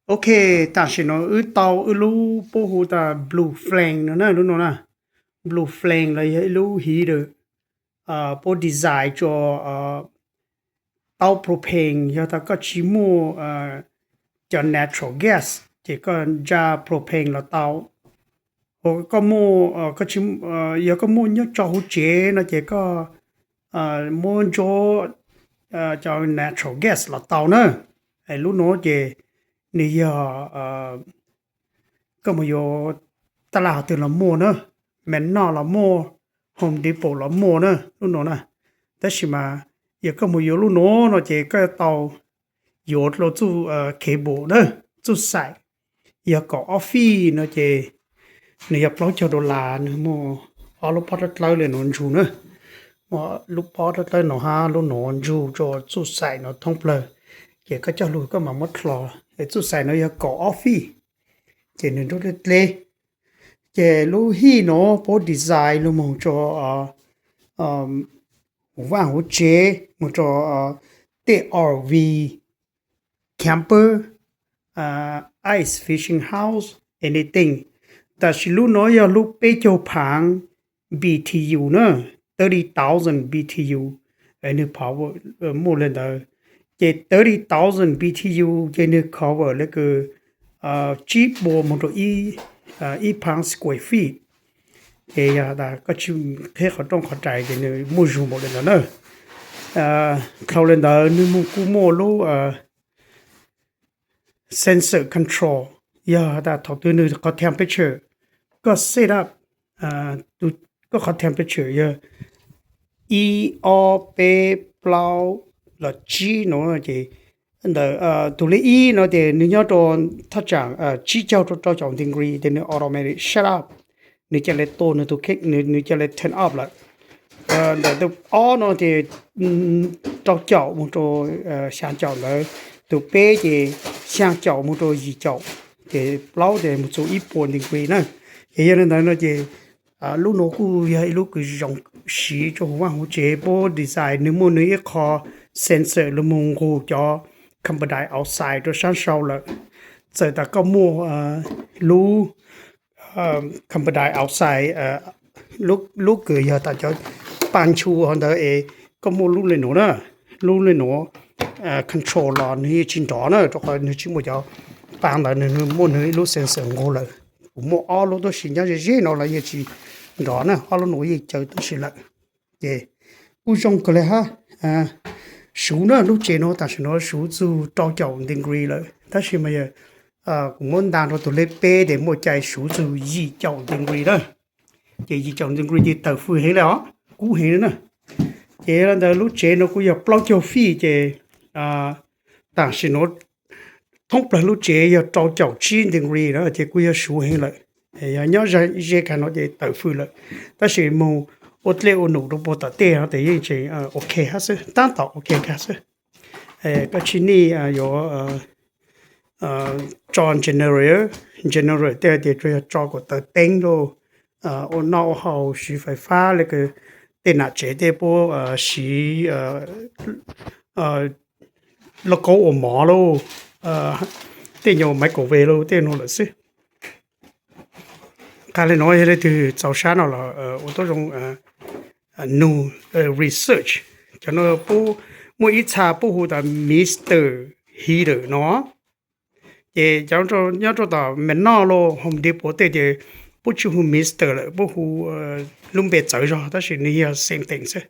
Ok, tam sim no wb tau ib lub puab hu tas Blue Flame no na, lub no na. Blue Flame los yog ib lub heater puab design rua taub propane, yog tas koj tsis muaj cov natural gas ces koj nraj propane los tau. Koj muaj, yog koj muaj nyob rau hauv tsev no ces koj muab ntsuab cov natural gas los tau na. Lub no ces nws yog koj mus yuav taj laj qhov twg los muaj na, Menards los muaj, Home Depot los muaj na lub no na. Tab sis mas yog koj mus yuav lub no no ces koj yuav tau yuav dlua txuj cable na, txuj xaim. Yog kaum ob feet no ces nws yog plaub caug dollar, nws muaj ob lub pob dlawb dlawb li no ntsug na. Muaj lub pob dlawb dlawb no hab lub no ntsug rua txuj xaim no thoob plawg. Ces koj coj lug koj mam muab dlua, txuj xaim no yog kaum ob feet, ces nws nruab dleb dleb. Ces lub heat no puab design lug moog rua huv vaaj huv tsev, moog rua tej R V, camper, ice fishing house, anything. Tam sim lub no yog lub peb caug phaav B T U na, thirty thousand B T U, nws power muaj le ntawd. Ces thirty thousand B T U ces nws cover le kws tsib puas moog rua ib phaav square feet. Ces yog tas koj tsis qheb qhov rooj qhov rais ces nws muaj zug npaum le ntawd na. Dlhau le ntawd nws moog kuj muaj lub sensor control, yog tas thaum twg nws qhov temperature, koj set up koj qhov temperature yog ib, ob, peb, plaub los tsib no ces ntawm tus lej ib no ces nws nyob rua thaj tsam tsib caug rua rau caum degree ces nws automatic shut off, nws ca le tu nws tus, nws ca le turn off lawm. Ntawm tus ob no ces rau caum moog rua xyaa caum ntawd, tus peb ces xyaa caum moog rua yim caum, ces plaub ces moog txug ib puas degree na. Ces yog le ntawd no ces lub no kuj yog ib lub kws zoo siv rua huv vaaj huv tsev, puab design nws muaj nws ib qho sensor lug moog nqug cov carbon dioxide rua saab sau lawm. Txawm tas koj muaj lub carbon dioxide, lub kws yog tas cov paa nchu hov ntawd es koj muaj lub le nuav na, lub le nuav control los nws yeej tsis nrov na, rau qhov nws tsis muaj cov paa ntawd, nws muaj nws ib lub sensor nqug lawm. Kuv muaj ob lub tuab si nyob ze ze no los yeej tsis nrov na, ob lub nuav yeej caw tuab si lawm. Ces kuj zoo kawg le hab. Suv na, lub tsev nuav tam sim nuav suv txug rau caum degree lawm, tab sis mas yog kuv muab ntaag rua tus lej peb ces muaj cai suv txug yim caum degree na. Ces yim caum degree ces tawm fwj heev le os, kub heev le na. Ces le ntawd lub tsev nuav kuj yog plaub caug feet ces tam sim nuav thoob plawg lub tsev yog rau caum tsib degree na ces kuj yog suv heev lawm. Yog nyob ze kag no ces tawm fwj lawm, tab sis moog ua dlej ua num rua puag tom tej no ces yeej tseem ok hab xwb, taab tom ok kag xwb. Koj tsis nij yuav tso generator, generator tej ces tsuas yog tso kuas taws teeb lauj, ua noj ua haus siv fais fab le kws tej nam tsev tej puab siv lauj kaub ua mov lauj, tej nyuas microwave lauj tej nuav lawm xwb. Qha le nuav yog leej twg txaus sab no los ua tuab zoo nug research. Cov no puab muaj ib txha puab hu tas mixer heater no. Ces cov nyob rau tom Menards lauj, Home Depot tej ces puab tsis hu mixer lawm, puab hu lub npe txawv zog tab sis nws yog same thing xwb.